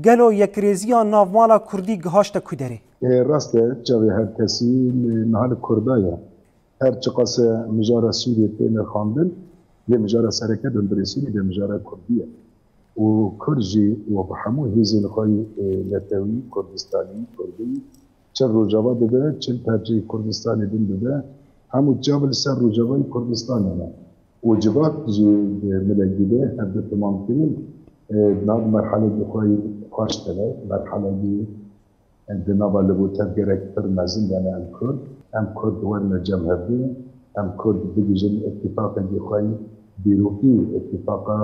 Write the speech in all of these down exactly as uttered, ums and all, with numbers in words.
Gelo yekrêziya navmala kurdî gihaşte ku derê? E, rast e, çavê her kesî niha li Kurda ye. Her çiqas e mijara Sûriyê tê nirxandin, lê mijara sereke hundirê Sûriyê de mijara kurdî ye. Û kurd jî û bi hemû hêzên xwe yî, e, netewî, kurdistanî, kurdî, çi li Rojava dibe, çi li perçeyê Kurdistanê din dibe, hemû çav li ser Rojavayê Kurdistanê ne. Û civak jî, e, milekî de hevdu temamkirin, e, di nav merhelekî xwe yî xweş de ne, merhelekî, e, di nava li bo tevgerek pir mezin de ne em kurd. Em kurd werine cem hevdu, em kurd bigihîjin îtîfaqekî xwe yî dîrokî, îtîfaqa,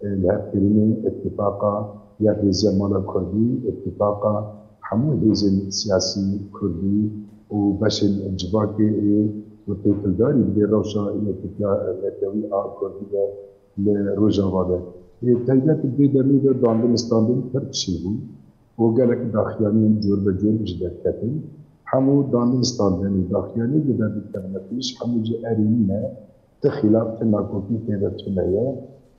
e, lihevkirinê, îtîfaqa yekrêziya mala kurdî, îtîfaqa hemû hêzên siyasî kurdî û beşên civakê ê ku têkildarî bi vê rewşa yekîtiya netewî a kurdî de li Rojava de. Ê, taybet di vê demê de dandin standin pir çêbû û gelek daxuyaniyên cor be cor jî derketin. Hemû dandin standin û daxuyaniyên ku derdikevine pêş, hemû jî erênî ne, ti xîlaf, ti nakokî tê de tune ye.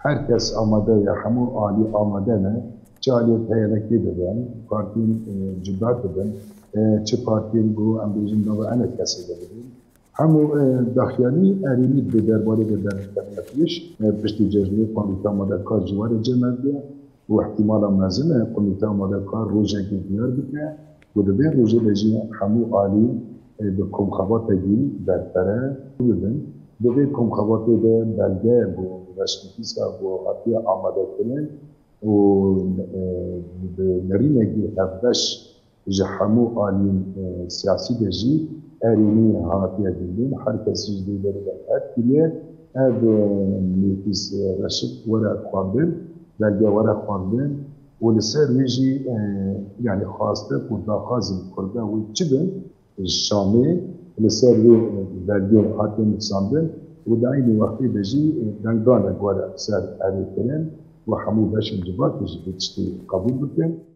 Her kes amade ye, hemû alî amade ne. Çi aliyê P Y D K'ê dibin, partiyên, e, cuda dibin, e, çi partiyên ku em bêjin nava enekesê de dibin. Hemû, e, daxuyanî erênî di derbarê de derdikevine pêş, e, piştî cejnê Komîta Amadekar ji we re cem hevdiye û ihtimala mezin e Komîta Amadekar rojekê diyar bike ku di vê rojê de jî hemû alî, e, bi komxebatekî berfere bibin. Di vê komxebatê de belge bû, reşnivîsa bû hatiye amadekirin û, e, bi nerînekî hevbeş ji hemû aliyên, e, siyasî de jî erênî hatiye dîtin. Her kes jî ji vê derê de red kiriye. Ev, e, nûfîs, e, reşik were xwendin, belge were xwendin û li ser wê jî, e, yanî xwastek û daxwazên Kurda wê çi bin, Şamê li ser vê, e, belge hatiye nivîsandin û di eynî wextê de jî, e, dengdanek were ser erê kirin û hemû beşên civakê jî vê tiştê qebûl bikin.